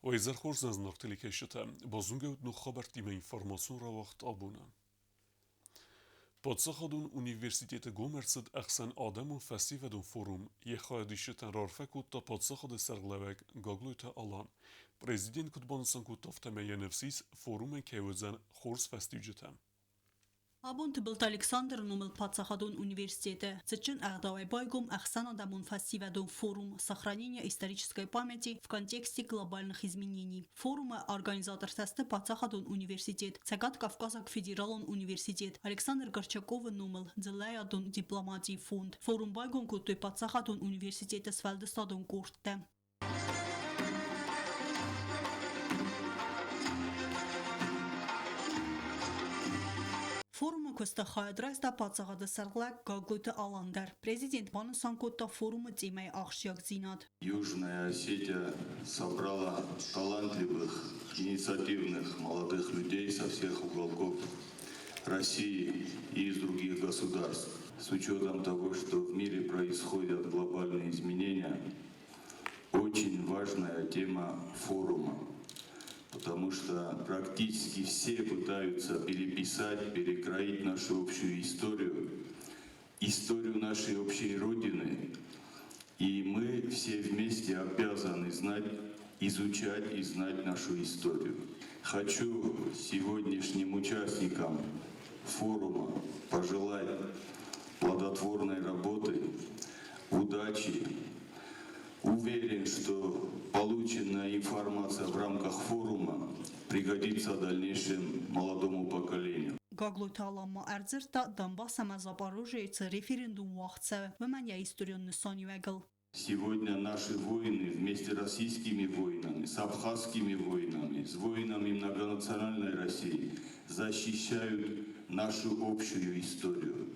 Уӕ изӕр хорз, зынаргъ телекӕсджытӕ! Базонгӕут ног хабӕрттимӕ информацион рауагъд абоны. Паддзахадон университеты гом ӕрцыд ӕхсӕнадӕмон фӕсивӕдон форум. Йӕ хайадисджытӕн раарфӕ кодта паддзахады сӕргълӕууӕг Гаглойты Алан. Президент куыд банысан кодта, афтӕмӕй йӕ ныфс ис, форумӕн кӕй уыдзӕн хорз фӕстиуджытӕ. Абон Тыбылты Александры номыл паддзахадон университеты цытджын ӕгъдауӕй байгом ӕхсӕнадӕмон фӕсивӕдон форум «Сохранение исторической памяти в контексте глобальных изменений». Форумы организатортӕ сты паддзахадон университет, Цӕгат-Кавказаг федералон университет, Александр Горчаковы номыл дзыллӕйадон дипломатийы фонд. Форум байгом кодтой паддзахадон университеты сфӕлдыстадон къордтӕ. Форумы куысты хайад райста паддзахады сӕргълӕг Гаглойты Алан дӕр. Президент банысан кодта форумы темӕйы ахсджиагдзинад. Южная Осетия собрала талантливых, инициативных молодых людей со всех уголков России и из других государств. С учетом того, что в мире происходят глобальные изменения, очень важная тема форума, потому что практически все пытаются переписать, перекроить нашу общую историю, историю нашей общей Родины. И мы все вместе обязаны знать, изучать и знать нашу историю. Хочу сегодняшним участникам форума пожелать плодотворной работы, удачи. Уверен, что полученная информация в рамках форума пригодится в дальнейшем молодому поколению. Гаглойты Алан ма ӕрдзырдта Донбасс ӕмӕ Запорожьейы цы референдум уагъд цӕуы, уымӕн йӕ историон нысаниуӕгыл. Сегодня наши воины вместе с российскими воинами, с абхазскими воинами, с воинами многонациональной России защищают нашу общую историю.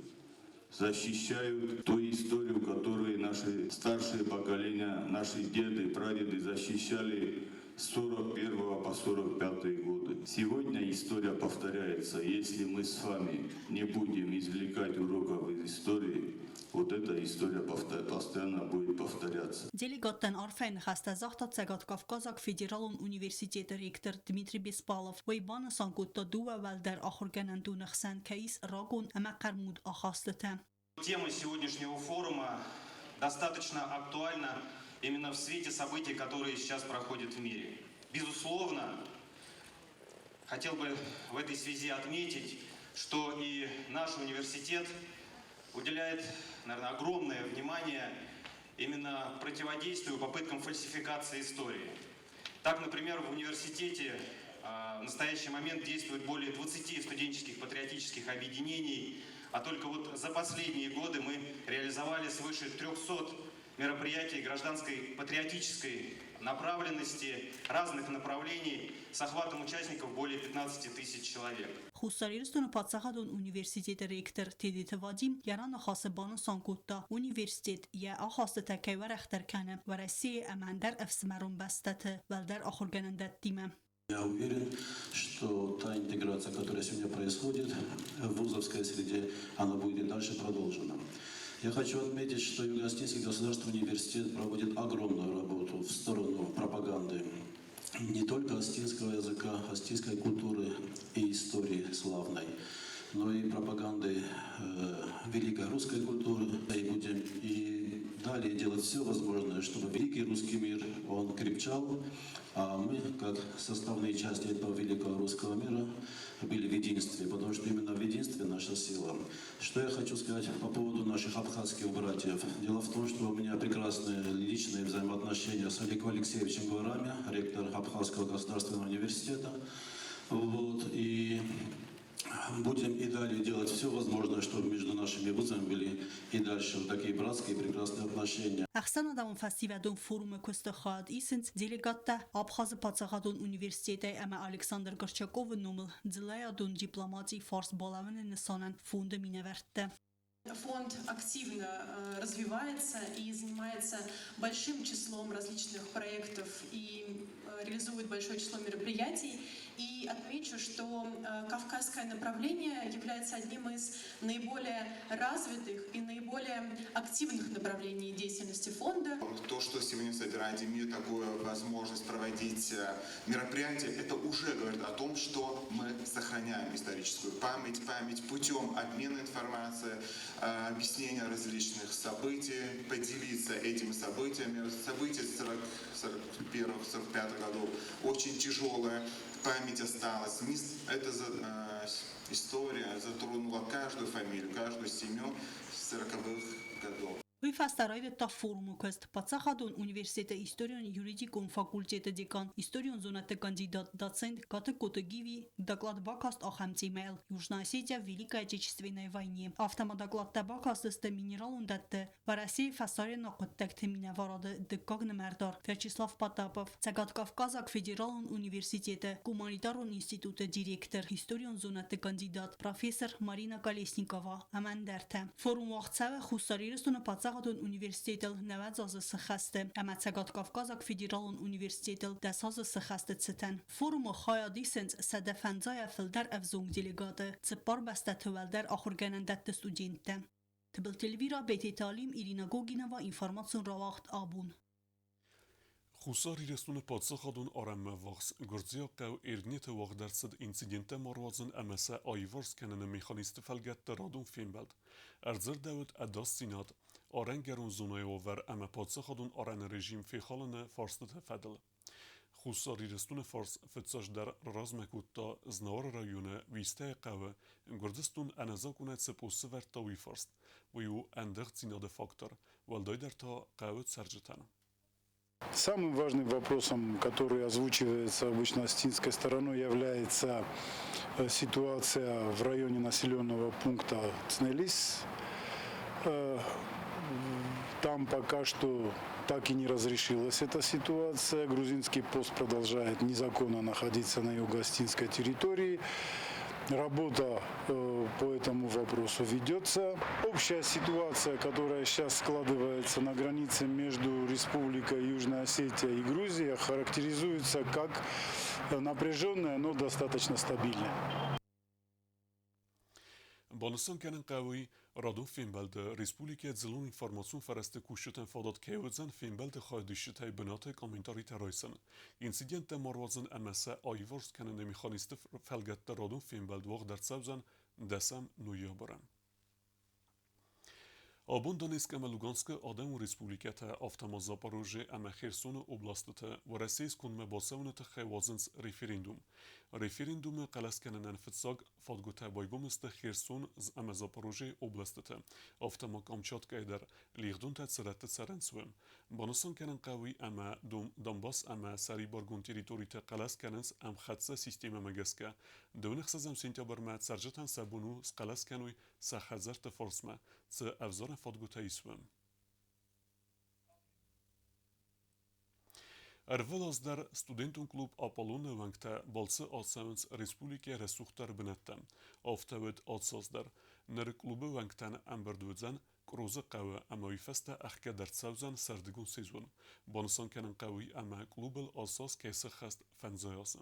Защищают ту историю, которую наши старшие поколения, наши деды, прадеды защищали с 41 по 45 годы. Сегодня история повторяется. Если мы с вами не будем извлекать уроков из истории, вот эта история постоянно будет повторяться. Делегаттӕн арфӕйы ныхӕстӕ загъта Цӕгат-Кавказаг федералон университеты ректор Дмитрий Беспалов. Уый банысан кодта дыууӕ уӕлдӕр ахуыргӕнӕндоны хсӕн кӕй ис рагон ӕмӕ хъӕрмуд ахастытӕ. Тема сегодняшнего форума достаточно актуальна именно в свете событий, которые сейчас проходят в мире. Безусловно, хотел бы в этой связи отметить, что и наш университет уделяет, наверное, огромное внимание именно противодействию попыткам фальсификации истории. Так, например, в университете в настоящий момент действует более 20 студенческих патриотических объединений, а только вот за последние годы мы реализовали свыше 300 мероприятий гражданской патриотической направленности разных направлений с охватом участников более 15 тысяч человек. Хуссар Ирыстоны паддзахадон университеты ректор Тедеты Вадим йӕ раныхасы банысан кодта, университет йӕ ахастытӕ кӕй уӕрӕхдӕр кӕны Уӕрӕсейы ӕмӕ ӕндӕр ӕфсымӕрон бӕстӕты уӕлдӕр ахуыргӕнӕндӕттимӕ. Я уверен, что та интеграция, которая сегодня происходит в вузовской среде, она будет и дальше продолжена. Я хочу отметить, что Юго-Осетинский государственный университет проводит огромную работу в сторону пропаганды не только осетинского языка, осетинской культуры и истории славной, но и пропаганды великой русской культуры. И будем и далее делать все возможное, чтобы великий русский мир, он крепчал, а мы, как составные части этого великого русского мира, были в единстве, потому что именно в единстве наша сила. Что я хочу сказать по поводу наших абхазских братьев. Дело в том, что у меня прекрасные личные взаимоотношения с Аликом Алексеевичем Гварами, ректор Абхазского государственного университета. Вот, и будем и далее делать все возможное, чтобы между нашими вузами были и дальше вот такие братские прекрасные отношения. Ӕхсӕнадӕмон фӕсивӕдон форумы куысты хайад исынц делегаттӕ Абхазы паддзахадон университетӕй ӕмӕ Александр Горчаковы номыл дзыллӕйадон дипломатийы фарс балӕууыны нысанӕн фонды минӕвӕрттӕ. Фонд активно развивается и занимается большим числом различных проектов и реализует большое число мероприятий. И отмечу, что кавказское направление является одним из наиболее развитых и наиболее активных направлений деятельности фонда. То, что сегодня собирает, имеет такую возможность проводить мероприятия, это уже говорит о том, что мы сохраняем историческую память, память путем обмена информацией, объяснения различных событий, поделиться этими событиями. События 41-45 годов очень тяжелые, память осталась. Эта история затронула каждую фамилию, каждую семью 40-х годов. Уый фӕстӕ райдыдта форумы куыст. Паддзахадон университеты историон-юридикон факультеты декан, историон зонӕдты кандидат, доцент Гатыгкоты Гиви доклад бакаст ахӕм темӕйыл «Южная Осетия в Великой Отечественной войне». Афтӕ ма докладтӕ бакастысты минералон дӕтты Уӕрӕсейы фӕсарӕйнаг хъуыддӕгты минӕварады дыккаг нымӕрдар Вячеслав Потапов, Цӕгат-Кавказаг федералон университеты гуманитарон институты директор, историон зонӕдты кандидат, профессор Марина Колесникова ӕмӕ ӕндӕртӕ. Форум уагъд цӕуы Хуссар Ирыстоны паддзахадон университетыл 90 азы сыххӕсты ӕмӕ Цӕгат-Кавказаг федералон университетыл 10 азы сыххӕсты цытӕн. Форумы хайад исынц 150-ӕй фылдӕр ӕвзонг делегаты, цыппар бӕстӕты уӕлдӕр ахуыргӕнӕндӕтты студенттӕ. Тыбылты Эльвира, Бететы Алим, Ирина Гогинова, информацион рауагъд «Абон». Хуссар Ирыстоны паддзахадон арӕнмӕ ввахс гуырдзиаг хъӕу Эргнеты уагъд ӕрцыд инциденттӕ ма руадзын ӕмӕ сӕ аиварс кӕныны механизмты фӕлгӕтты радон фембӕлд. Ӕрдзырдӕуыд ӕдасдзинад, арӕнгӕрон зонӕйы уавӕр ӕмӕ паддзахадон арӕны режим фехалыны фарстыты фӕдыл. Хуссар Ирыстоны фарс фыццаджыдӕр размӕ кодта Знауыры районы Уистӕйы хъӕуы Гуырдзыстон ӕнӕзакъонӕй цы пост сӕвӕрдта, уый фарст. Уый у ӕндӕгъддзинады фактор, уӕлдайдӕр та хъӕуы цӕрджытӕн. Самым важным вопросом, который озвучивается обычно осетинской стороной, является ситуация в районе населенного пункта Цнелис. Там пока что так и не разрешилась эта ситуация. Грузинский пост продолжает незаконно находиться на юго-осетинской территории. Работа по этому вопросу ведется. Общая ситуация, которая сейчас складывается на границе между Республикой Южная Осетия и Грузией, характеризуется как напряженная, но достаточно стабильная. Банысан кӕнын хъӕуы, радон фембӕлды республикӕйы дзыллон информацион фӕрӕзты кусджытӕн фадат кӕй уыдзӕн фембӕлды хайадисджытӕй бынаты комментаритӕ райсын, инциденттӕ ма руадзын ӕмӕ сӕ аиварс кӕныны механизмты фӕлгӕтты радон фембӕлд уагъд ӕрцӕудзӕн 10 ноябры. Абон Донецк ӕмӕ Луганскы Адӕмон Республикӕтӕ, афтӕ ма Запорожье ӕмӕ Херсоны областыты Уӕрӕсейы скондмӕ бацӕуыны тыххӕй уадзынц референдум. Референдумы хъӕлӕс кӕнынӕн фыццаг фадгуытӕ байгом сты Херсон ӕмӕ Запорожьейы областыты, афтӕ ма Камчаткӕйы дӕр лигъдонтӕ цы рӕтты цӕрынц, уым. Банысан кӕнын хъӕуы ӕмӕ Донбасс ӕмӕ сӕрибаргонд территориты хъӕлӕс кӕнынц ӕмхӕццӕ системӕмӕ гӕсгӕ. 26 сентябрмӕ цӕрджытӕн сӕ бон у схъӕлӕс кӕной сӕ хӕдзӕртты фарсмӕ, цы ӕвзарӕн фадгуытӕ ис, уым. Ӕрвылаз дӕр студентон клуб «Аполлон»-ы уӕнгтӕ балцы ацӕуынц республикӕйы рӕсугъддӕр бынӕттӕм. Афтӕ уыд ацы аз дӕр. Ныр клубы уӕнгтӕн ӕмбырд уыдзӕн Кърозы хъӕуы ӕмӕ уый фӕстӕ ӕхгӕд ӕрцӕудзӕн сӕрдыгон сезон. Банысан кӕнын хъӕуы ӕмӕ клубыл ацы аз кӕй сыххӕст фӕндзай азы.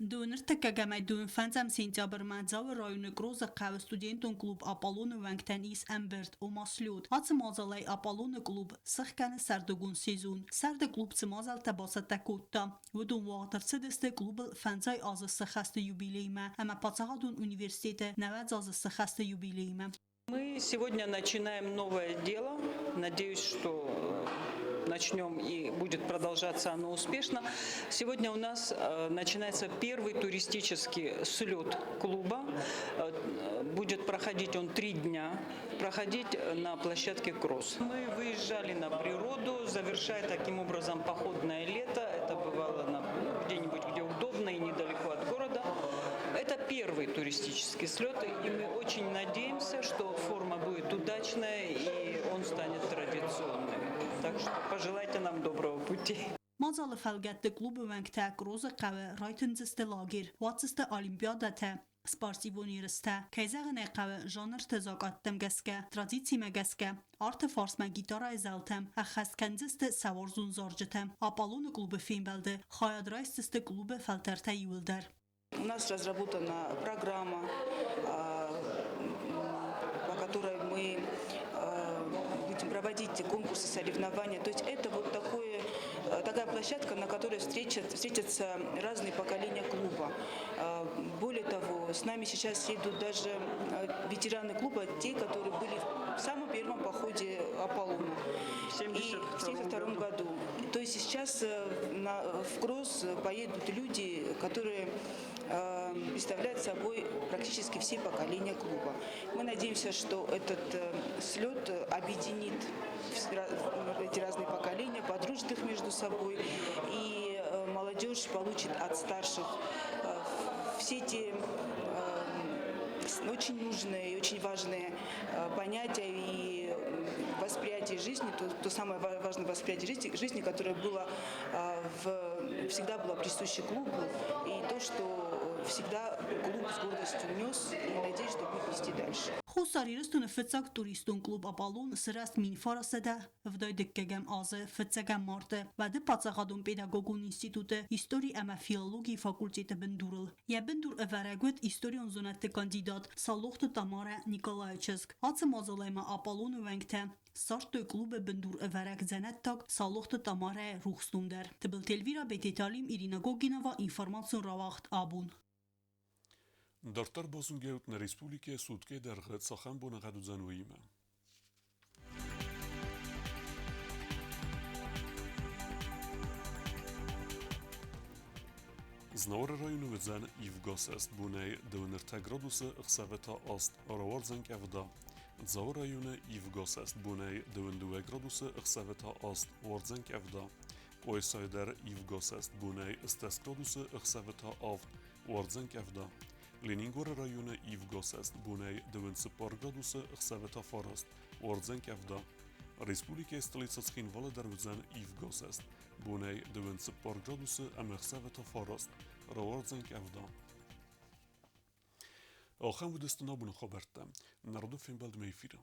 Доныртыккӕгӕмӕй 25 сентябрмӕ Дзауы районы Кърозы хъӕуы студентон клуб «Аполлон»-ы уӕнгтӕн ис ӕмбырд, ома слет. Ацы мадзалӕй «Аполлон»-ы клуб сых кӕны сӕрдыгон сезон. Сӕрды клуб цы мадзӕлттӕ бацӕттӕ кодта, уыдон уагъд ӕрцыдысты клубыл фӕндзай азы сыххӕсты юбилеймӕ ӕмӕ паддзахадон университеты 90 азы сыххӕсты юбилеймӕ. Мы сегодня начинаем новое дело. Надеюсь, что начнем и будет продолжаться оно успешно. Сегодня у нас начинается первый туристический слет клуба. Будет проходить он 3 дня, проходить на площадке Кросс. Мы выезжали на природу, завершая таким образом походное лето. Это бывало где-нибудь, где удобно и недалеко от города. Это первый туристический слет, и мы очень надеемся, что форма будет удачная и он станет традиционным. Так что пожелайте нам доброго пути. Мадзалы фӕлгӕтты клубы уӕнгтӕ Кърозы хъӕуы райтындзысты лагерь, уадздзысты олимпиадӕтӕ. Спортивон ерыстӕ. Кӕй зӕгъын ӕй хъӕуы, жанрты закъӕттӕм гӕсгӕ, традицимӕ гӕсгӕ, арты фарсмӕ гитарайы зӕлтӕм ӕххӕст кӕндзысты сӕ уарзон зарджытӕ. Аполлоны клубы фембӕлды хайад райсдзысты клубы фӕлтӕртӕ иууылдӕр. У нас разработана программа, по которой мы будем проводить конкурсы, соревнования. То есть это вот такая площадка, на которой встретятся разные поколения клуба. Более того, с нами сейчас едут даже ветераны клуба, те, которые были в самом первом походе Аполлона. В 1972 году. То есть сейчас в кросс поедут люди, которые представляют собой практически все поколения клуба. Мы надеемся, что этот слет объединит эти разные поколения, подружит их между собой, и молодежь получит от старших все те очень нужные и очень важные понятия и восприятие жизни, то самое важное восприятие жизни, которое было всегда было присуще клубу, и то, что всегда клуб с гордостью нес, и надеюсь, что будет нести дальше. Хуссар Ирыстоны фыццаг туристон клуб Аполлон сырӕзт 1979 азы 1 марты. Уӕды паддзахадон педагогон институты истори ӕмӕ филологийы факультеты бындурыл. Йӕ бындур ӕвӕрӕг уыд историон зонӕдты кандидат Саулохты Тамарӕ Николайы чызг. Ацы мадзалӕй ма Аполлоны уӕнгтӕ ссардтой клубы бындур ӕвӕрӕг дзӕнӕттаг Саулохты Тамарӕйы рухс ном дӕр. Тыбылты Эльвира, Бететы Алим, Ирина Гогинова, информацион рауагъд Абон. Дарддӕр базонгӕ нӕ республикӕйы суткӕйы дӕргъы цахӕм боныгъӕд уыдзӕн, уыимӕ. Знауыры районы уыдзӕн ивгӕсӕст бонӕй 23 градусы, ӕхсӕвы та 8, рауардзӕн къӕвда. Дзауы районы ивгӕсӕст бонӕй 22 градусы, ӕхсӕвы та 8, уардзӕн къӕвда. Къуайсайы дӕр ивгӕсӕст бонӕй 10 градусы, ӕхсӕвы та 7, уардзӕн къӕвда. Ленингоры районы ивгӕсӕст бонӕй 24 градусы, ӕхсӕвы та 9, уардзӕн къӕвда. Республикӕйы столицӕ Цхинвалы дӕр уыдзӕн ивгӕсӕст бонӕй 24 градусы ӕмӕ ӕхсӕвы та 9, рауардзӕн къӕвда. Ахӕм уыдысты нӕ абоны хабӕрттӕ. Народы фембӕлдмӕ эфиры.